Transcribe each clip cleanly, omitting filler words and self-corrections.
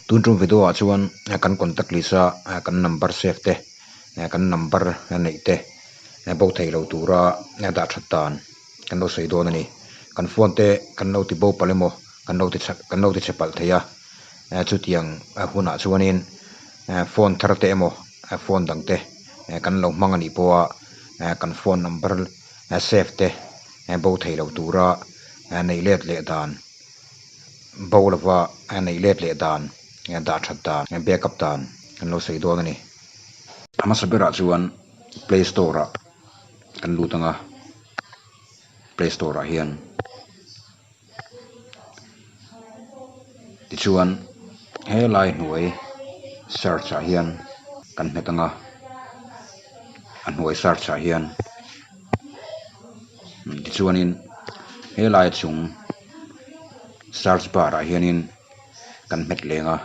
Tun tum video ah chuan kan contact list a kan number save te kan number neih te bo thei lo tura dah that dan kan lo sawi dawn a ni. Kan phone te kan lo ti bo palh emaw kan lo ti kan lo ti chhe palh thei a chutiang hunah chuanin phone thar te emaw phone dang te kan lo hmang a nih pawha kan phone number save te bo thei lo tura neih let leh dan bo lova neih let leh dan dah that dan backup dan kan lo sawi dawn a ni. A hmasa berah chuan play store ah kan lut ang a play store ah hian tichuan helai hnuai search ah hian kan hmet ang a a hnuai search ah hian tichuanin helai chung search bar ah hianin kan hmet leng a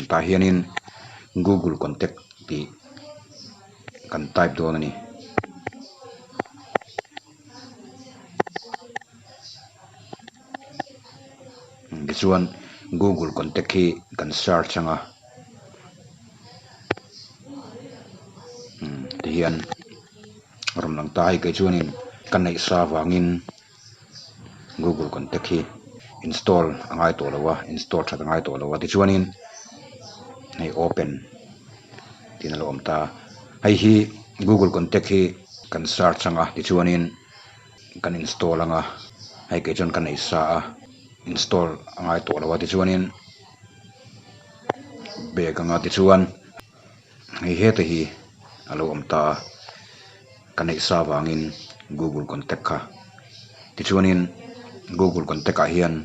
tah hianin google contact tih kan type dawn a ni. Tichuan google contact hi kan search ang a tihian a rawn lang ta a hei kei chuanin ka neih sa avangin google contact hi install a ngai tawh lo a install that a ngai tawh lo a tichuanin hei open tiin a lo awm ta hei hi google contact hi kan search ang a tichuanin kan install ang a hei kei chuan ka nei sa a install a ngai tawh lo a tichuanin bag ang a tichuan hei heta hi a lo awm ta a ka neih sa vangin google contact kha tichuanin google contact ah hian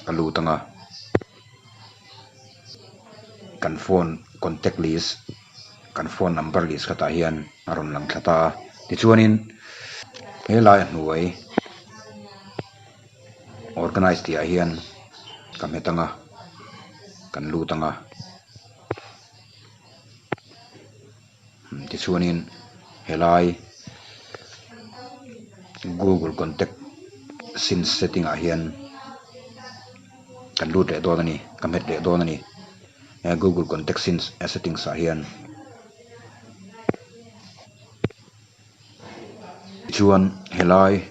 ka lut ang a kan phone contact list kan phone number list kha tah hian a rawn lang thla ta a tichuanin helai a hnuai organize tih ah hian ka hmet ang a kan lut ang a tichuanin helai google contact sync setting ah hian kan lut leh dawn a ni ka hmet leh dawn a ni he google contact sync settings ah hian tichuan helai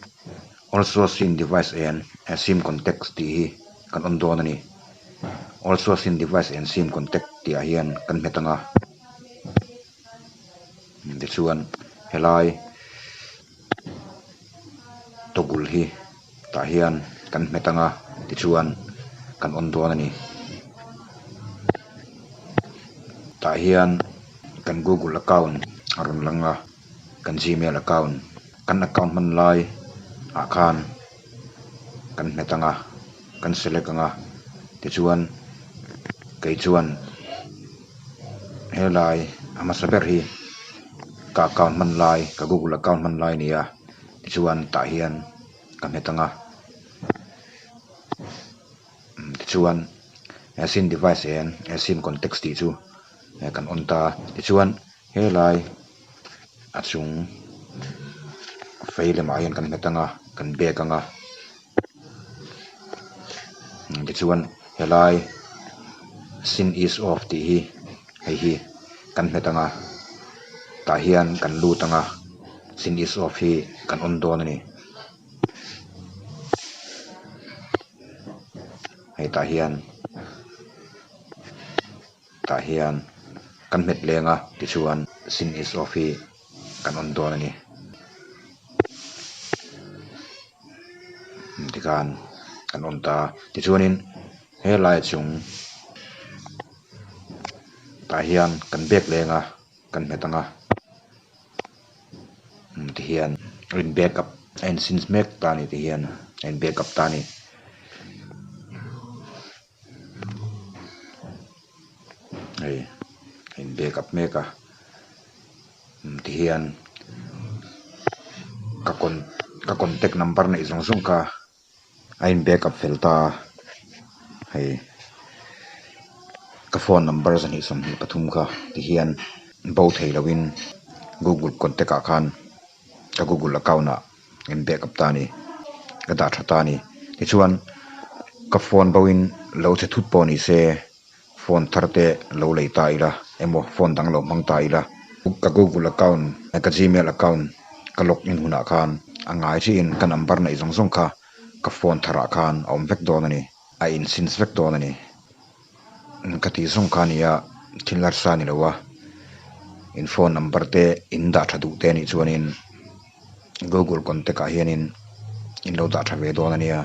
also sync device and sim contact tih hi kan awm dawn a ni also sync device and sim contact tih ah hian kan hmet ang a tichuan helai toggle hi tah hian kan hmet ang a tichuan kan on dawn a ni tah hian kan google account a rawn lang a kan gmail account kan account hman lai ah khan kan hmet ang a kan select ang a tichuan kei chuan helai a hmasa ber hi ka account hman lai ka google account hman lai a ni a tichuan tah hian ka hmet ang a tichuan he sim device hian he sim context tih chu kan on ta a tichuan helai a chung fei lamah hian kan hmet ang a kan bag ang a tichuan helai sin is off tih hi hei hi kan hmet ang a tah hian kan lut ang a sin is off hi kan on dawn a ni hei tah hian tah hian kan hmet leng a tichuan sin is off hi kan on dawn a ni. Tikhan kan awm ta a tichuanin helai chung tah hian kan bag leng a kan hmet ang a tihian a in back up a in sin mek ta a ni tihian a in back up ta a ni. Hei a in back up mek a tihian ka con ka contact number neih zawng zawng kha a in back up fel ta a hei ka phone number 223 kha tihian bo thei loin google contact ah khan ka google account ah. In back up ta a ni ka dah tha ta a ni tichuan Ka phone bo in lo chhe thut pawh ni se phone thar te lo lei ta ila emaw phone dang lo hmang ta ila ka google account ka gmail account ka log in hunah khan a ngai chiahin ka number neih zawng zawng kha ka phone tharah khan a awm vek dawn a ni a in sync vek dawn a ni. Ka tih zawng kha a ni a thil harsa a ni lo a in phone number te in dah tha duh te a nih chuanin google contact ah hianin in lo dah tha ve dawn a nia.